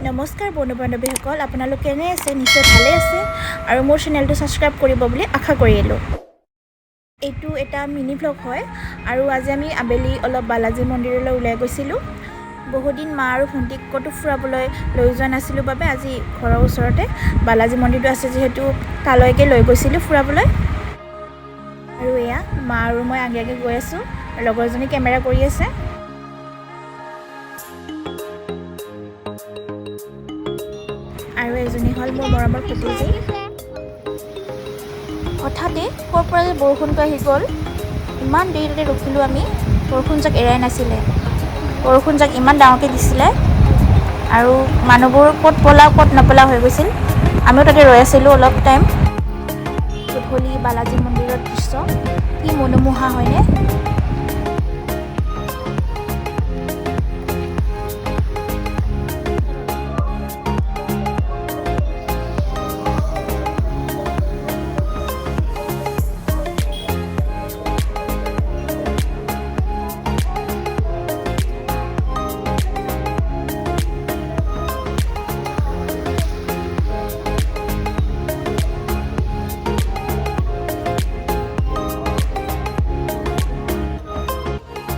নমস্কাৰ বন্ধু বান্ধৱীসকল, আপোনালোক কেনে আছে? নিশ্চয় ভালে আছে আৰু মোৰ চেনেলটো ছাবস্ক্ৰাইব কৰিব বুলি আশা কৰিলোঁ। এইটো এটা মিনি ভ্লগ হয় আৰু আজি আমি আবেলি অলপ বালাজী মন্দিৰলৈ ওলাই গৈছিলোঁ। বহুদিন মা আৰু ভণ্টিক ক'তো ফুৰাবলৈ লৈ যোৱা নাছিলোঁ বাবে আজি ঘৰৰ ওচৰতে বালাজী মন্দিৰটো আছে যিহেতু তালৈকে লৈ গৈছিলোঁ ফুৰাবলৈ। আৰু এয়া মা আৰু মই আগে আগে গৈ আছোঁ, লগৰজনী কেমেৰা কৰি আছে। আৰু এজনী হ'ল মোৰ মৰমৰ ভতিজী। হঠাতে ক'ৰ পৰা যে বৰষুণটো আহি গ'ল! ইমান দেৰিলৈকে ৰখিলোঁ আমি, বৰষুণজাক এৰাই নাছিলে। বৰষুণজাক ইমান ডাঙৰকৈ দিছিলে আৰু মানুহবোৰ ক'ত পলাওঁ ক'ত নপলাওঁ হৈ গৈছিল। আমিও তাতে ৰৈ আছিলোঁ অলপ টাইম। গধূলি বালাজী মন্দিৰৰ দৃশ্য কি মনোমোহা, হয়নে?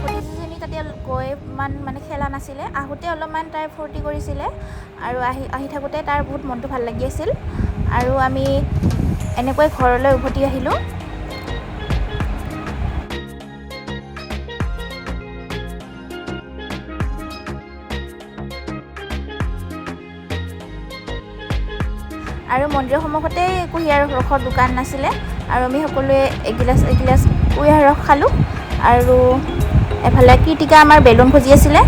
ভতিজীজনী তাতে গৈ ইমান মানে খেলা নাছিলে। আহোঁতে অলপমান তাই ফূৰ্তি কৰিছিলে আৰু আহি আহি থাকোঁতে তাৰ বহুত মনটো ভাল লাগি আছিল আৰু আমি এনেকৈ ঘৰলৈ উভতি আহিলোঁ। আৰু মন্দিৰৰ সন্মুখতেই কুঁহিয়াৰ ৰসৰ দোকান আছিলে আৰু আমি সকলোৱে এগিলাচ এগিলাচ কুঁহিয়াৰ ৰস খালোঁ। আৰু এফালে কীৰ্তিকা আমাৰ বেলুন খুজি আছিলে।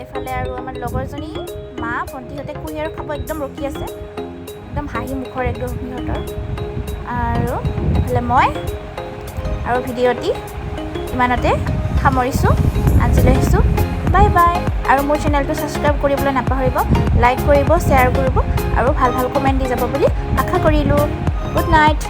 এফালে আৰু আমাৰ লগৰজনী, মা, ভণ্টিহঁতে কুঁহিয়াৰ খাব একদম ৰখি আছে, একদম হাঁহি মুখৰ একদম সিহঁতৰ। আৰু এফালে মই আৰু ভিডিঅ'টি ইমানতে সামৰিছোঁ। আজিলৈ আহিছোঁ, বাই বাই। আৰু মোৰ চেনেলটো ছাবস্ক্ৰাইব কৰিবলৈ নাপাহৰিব, লাইক কৰিব, শ্বেয়াৰ কৰিব আৰু ভাল ভাল কমেণ্ট দি যাব বুলি আশা কৰিলোঁ। Good night.